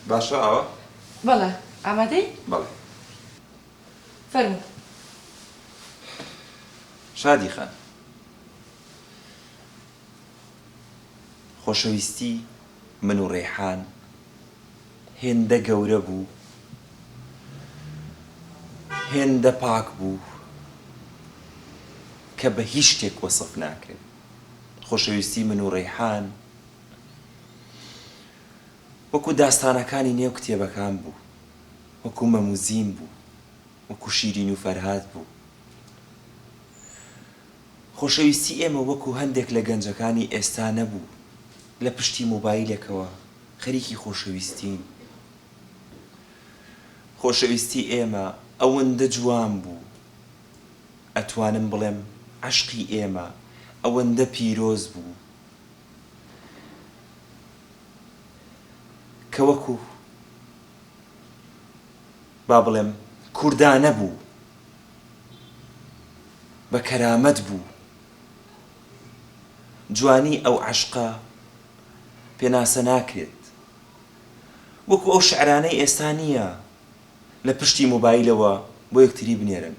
باشە ئاوا؟ بەڵێ، ئامادەی؟ بەڵێ. فەرموو. شادی خان. خۆشەویستی من و ڕێحان هێندە گەورە بوو، هێندە پاک بوو کە بە هیچ شتێک وەسف ناکرێت. خۆشەویستی من و ڕێحان وەکو داستانەکانی نێو کتێبەکان بوو، وەکو مەم و زین بوو، وەکو شیرین و فەرهاد بوو. خۆشەویستی ئێمە وەکو هەندێک لە گەنجەکانی ئێستا نەبوو، لە پشتی مۆبایلێکەوە خەریکی خۆشەویستین. خۆشەویستی ئێمە ئەوەندە جوان بوو، ئەتوانم بڵێم عەشقی ئێمە ئەوەندە پیرۆز بوو کە وەکو با بڵێم کوردانە بوو، بە کەرامەت بوو. جوانی ئەو عەشقە پێناسە ناکرێت. وەکو ئەو شعرانەی ئێستا نییە لە پشتی مۆبایلەوە بۆ یەکتری بنێرن.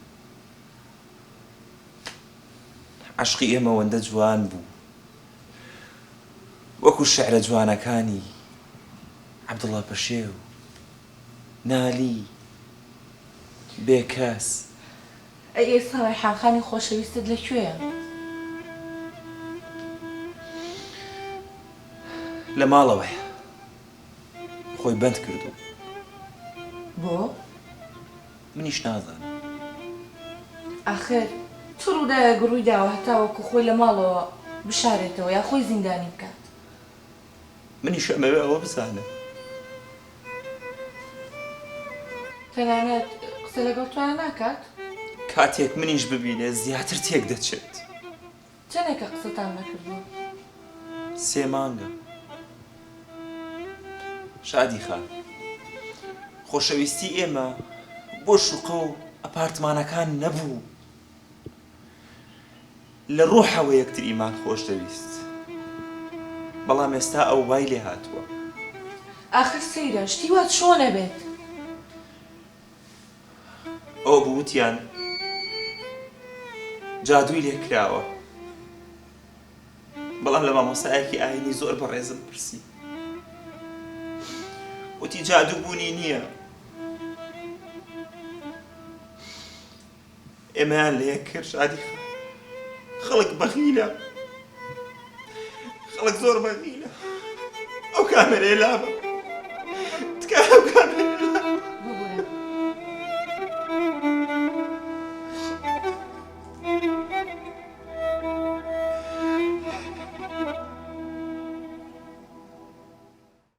عەشقی ئێمە ئەوەندە جوان بوو وەکو شعرە جوانەکانی عەبدوڵا پەشێو، نالی، بێکەس. ئەی ئێستا ڕەیحان خانی خۆشەویستت لە کوێیە؟ لە ماڵەوەیە. خۆی بەند کردووە. بۆ؟ منیش نازانم. ئاخر چ ڕووداوێک ڕووی داوە هەتاوەکو خۆی لە ماڵەوە بشارێتەوە یا خۆی زیندانی بکات؟ منیش ئەمەوێ ئەوە بزانم. تەنانەت قسە لەگەڵ تۆیا ناکات؟ کاتێک منیش ببینێ زیاتر تێک دەچێت. چەنێکە قسەتان نەکردووە؟ سێ مانگە. شادی خان، خۆشەویستی ئێمە بۆ شوقە و ئەپارتمانەکان نەبوو. لە ڕۆحەوە یەکتریمان خۆش دەویست. بەڵام ئێستا ئەو وای لێ هاتووە. ئاخر سەیرە، شتی وا چۆن ئەبێت؟ ئەوە بوو وتیان جادووی لێ کراوە. بەڵام لە مامۆستایەکی ئاینی زۆر بەڕێزم پرسی. وتی جادوو بوونی نییە. ئێمەیان لە یەک کرد شادی خان. خەڵک بەغیلە. خەڵک زۆر بەغیلە. ئەو کامێرەیە لابە.